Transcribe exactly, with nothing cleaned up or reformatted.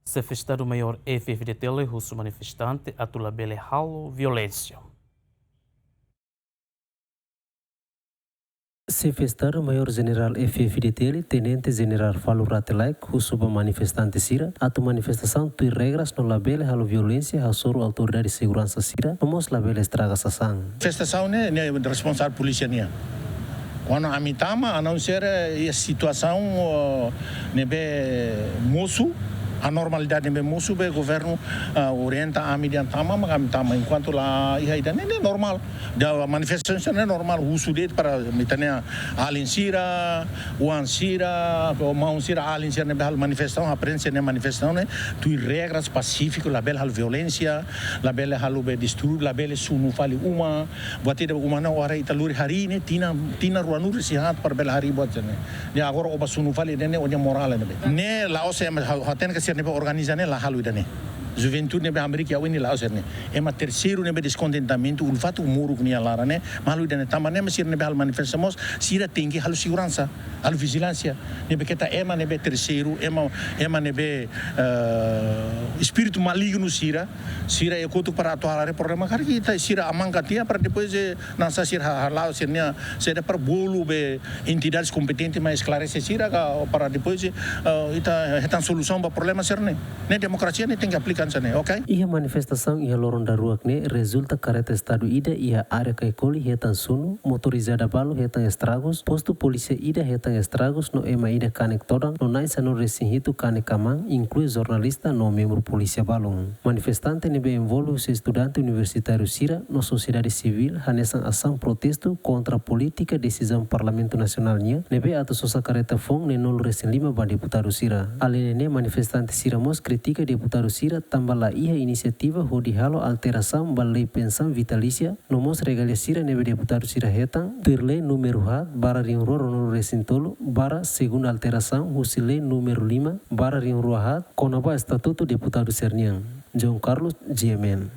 Xefe Estadu Maiór F F D T L husu manifestante atu labele halo violénsia. Xefe Estadu Maiór Jenerál F F D T L, Tenente Jenerál Falur Rate Laek, husu ba manifestante sira atu manifestasaun tuir regras no labele halo violénsia, hasoru autoridade seguransa sira, no mós labele estraga sasán. Manifestasaun ne'e, ne'e responsavel polísia nian. Kuandu ami tama, anunsiar, eh, iha situasaun, oh, ne'ebé mosu, anormalidade ne'ebé mosu, be governu, ah, orienta ami dehan tama, maka ami tama. Enkuantu la iha ida-ne'e, ne'e normál. Ida manifestasaun ne'e normál, husu de'it para ita-nia alin sira, oan sira, maun sira, alin sira ne'ebé halo manifestasaun, aprende sira-nia manifestasaun ne'e tuir regras pasífiku, labele halo violénsia, labele halo be distúrbiu, labele sunu fali uma. Buat ida, uma ne'e agora ita lori harii ne'e tinan, tinan ruanulu resin haat para bele harii buat sira-ne'e. Ne'e agora ó bá sunu fali ida-ne'e, ó-nia morál ne'ebé. Ne'e la'ós ema, ha'u, ha'u hatene katak sira ne'ebé organiza ne'e la halo ida-ne'e. Juventude ne'ebé hamriik iha oin ne'e la'ós sira-ne'e. Ema terseiru ne'ebé deskontentamentu, ulfatu moruk nia laran ne'e, malu ida-ne'e. Tanba ne'e mak sira ne'ebé halo manifestasaun mós, sira tenke halo seguransa, halo vijilánsia. Ne'ebé keta ema ne'ebé terseiru, ema, ema ne'ebé, eh, espíritu malignu sira, sira iha kotuk para atu haree problema, karik ita sira aman ka tiha para depois, eh, nansá sira ha-, hala'o sira-nia, sira para bolu be entidades kompetente mai esklarese sira ka para depois, eh, ita hetan solusaun ba problema sira-ne'e. Ne'e demokrasia ne'e tenke aplika hanesan ne'e, ok? Iha manifestasaun iha loron daruak ne'e rezulta kareta Estadu ida iha área Kaikoli hetan sunu, motorizada balu hetan estragus, postu polísia ida hetan estragus no ema ida kanek todan, no na'in sanulu resin hitu kanek aman, inklui jornalista no membru polísia balun. Manifestante ne'ebé envolve husi estudante universitáriu sira no sosiedade sivíl hanesan asaun protestu kontra polítika desizaun Parlamentu Nasionál nian ne'ebé atu sosa kareta foun neenulu resin lima ba deputadu sira. Aleinde ne'e, manifestante sira mós kritika deputadu sira tanba la iha inisiativa hodi halo alterasaun ba lei pensaun vitalísia no mós regalia sira ne'ebé deputadu sira hetan, tuir lei númeru haat barra rihun rua ruanulu resin tolu barra segunda alterasaun husi lei númeru lima barra rihun rua haat kona-ba estatutu deputadu sira-nian. João Carlos, G M N.